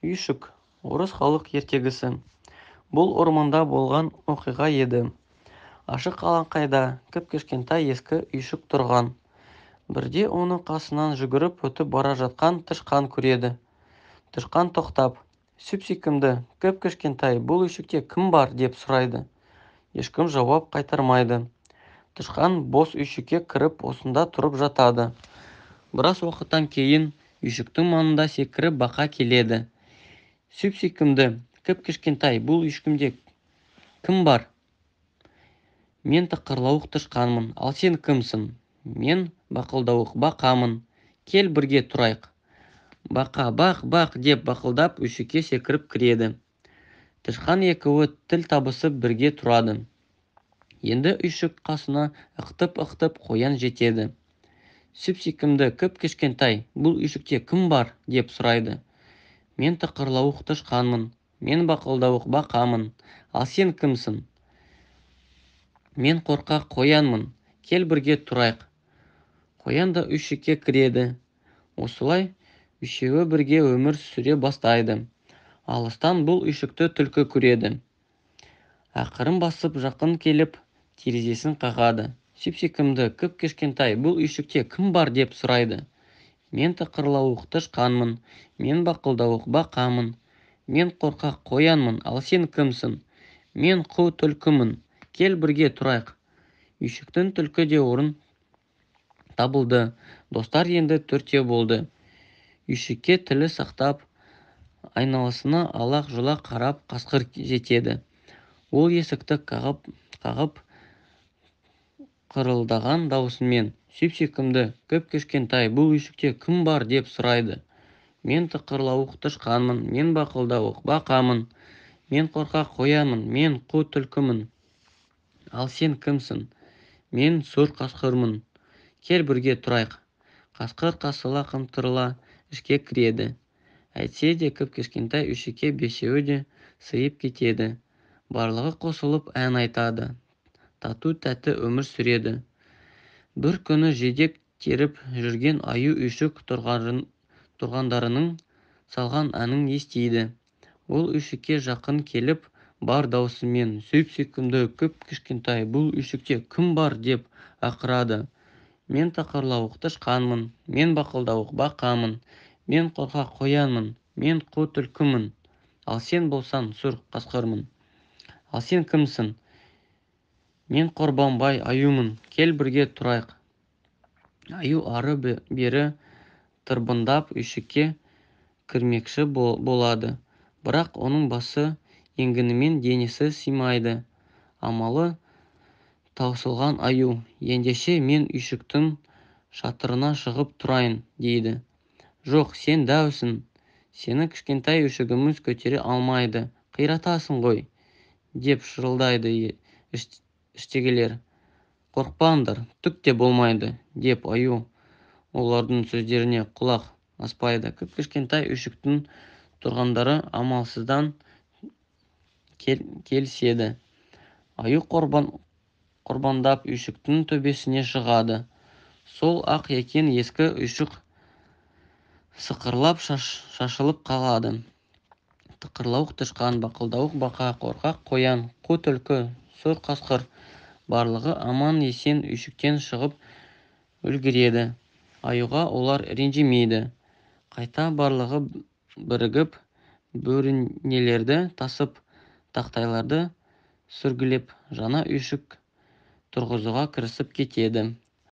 Үйшік. Орыс халық ертегісі. Бұл орманда болған оқиға еді. Ашық алаңқайда кіп-кішкентай ескі үйшік тұрған. Бірде оны қасынан жүгіріп өтіп бара жатқан тышқан көреді. Тышқан тоқтап, "Сүп-сүйкімді, кіп-кішкентай бұл үйшікте кім бар?" деп сұрайды. Ешкім жауап қайтармайды. Тышқан бос үйшікке кіріп, осында тұрып жатады. Біраз уақыттан кейін үйшіктің маңында секіріп бақа келеді. "Сүп-сүйкімді, кіп-кішкентай бұл үйшігімде кім бар?" "Мен тықырлауық тышқанмын, ал сен кімсің?" "Мен бақылдауық бақамын, кел, бірге тұрайық." Бақа "Бақ, бақ!" деп бақылдап, үйшікке секіріп кіреді. Тышқан екеуі тіл табысып, бірге тұрады. Енді үйшік қасына ықтып-ықтып қоян жетеді. "Сүп-сүйкімді, кіп-кішкентай бұл үйшікте кім бар?" деп сұрайды. "Мен тықырлауық тышқанмын." "Мен бақылдауық бақамын, ал сен кімсің?" "Мен қорқақ қоянмын, кел, бірге тұрайық." Қоян да үйшікке кіреді. Осылай үшеуі бірге өмір сүре бастайды. Алыстан бұл үйшікті түлкі көреді. Ақырын басып жақын келіп, терезесін қағады. "Сүп-сүйкімді, кіп-кішкентай бұл үйшікте кім бар?" деп сұрайды. "Мен тықырлауық тышқанмын." "Мен бақылдауық бақамын." "Мен қорқақ қоянмын, ал сен кімсің?" "Мен қу түлкімін, кел, бірге тұрайық." Үйшіктен түлкі де орын табылды. Достар енді төртеу болды. Үйшікке тілі сақтап, айналасына алақ-жұлақ қарап қасқыр жетеді. Ол есікті қағып-қағып, қырылдаған даусымен: "Сүп-сүйкімді, кіп-кішкентай бұл үйшікте кім бар?" деп сұрайды. "Мен тықырлауық тышқанмын." "Мен бақылдауық бақамын." "Мен қорқақ қоянмын." "Мен қу түлкімін, ал сен кімсің?" "Мен сұр қасқырмын, кел, бірге тұрайық." Қасқыр қасыла қымтырыла ішке кіреді. Әйтсе де кіп-кішкентай үйшікке бесеуі де сыйып кетеді. Барлығы қосылып ән айтады, тату-тәтті өмір сүреді. Бір күні жидек теріп жүрген аю үйшік тұрғындарының салған әнін естиді. Ол үйшікке жақын келіп, бар даусымен: "Сүп-сүйкімді, кіп-кішкентай бұл үйшікте кім бар?" деп ақырады. "Мен тақырлауық тышқанмын." "Мен бақылдауық бақамын." "Мен қорқақ қоянмын." "Мен қу түлкімін, ал сен болсаң сұр қасқырмын. Ал сен кімсің?" "Мен Қорбаңбай аюмын, кел, бірге тұрайық." Аю ары-бері тырбыңдап үйшікке кірмекші болады, бірақ оның басы енгенімен денесі сыймайды. Амалы таусылған аю: "Ендеше мен үйшіктің шатырына шығып тұрайын", – дейді. "Жоқ, сен дәусің, сені кішкентай үйшігіміз көтере алмайды, қиратасың ғой", – деп шырылдайды іштегілер. "Қорықпаңдар, түк те болмайды", – деп аю олардың сөздеріне құлақ аспайды. Кіп-кішкентай үйшіктің тұрғындары амалсыздан келіседі. Аю қорбаңдап үйшіктің төбесіне шығады. Сол-ақ екен, ескі үйшік сықырлап шашылып қалады. Тықырлауық тышқан, бақылдауық бақа, қорқақ қоян, қу түлкі, сұр қасқыр – барлығы аман-есен үйшіктен шығып үлгереді. Аюға олар ренжімейді. Қайта барлығы бірігіп бөренелерді тасып, тақтайларды сүргілеп, жаңа үйшік тұрғызуға кірісіп кетеді.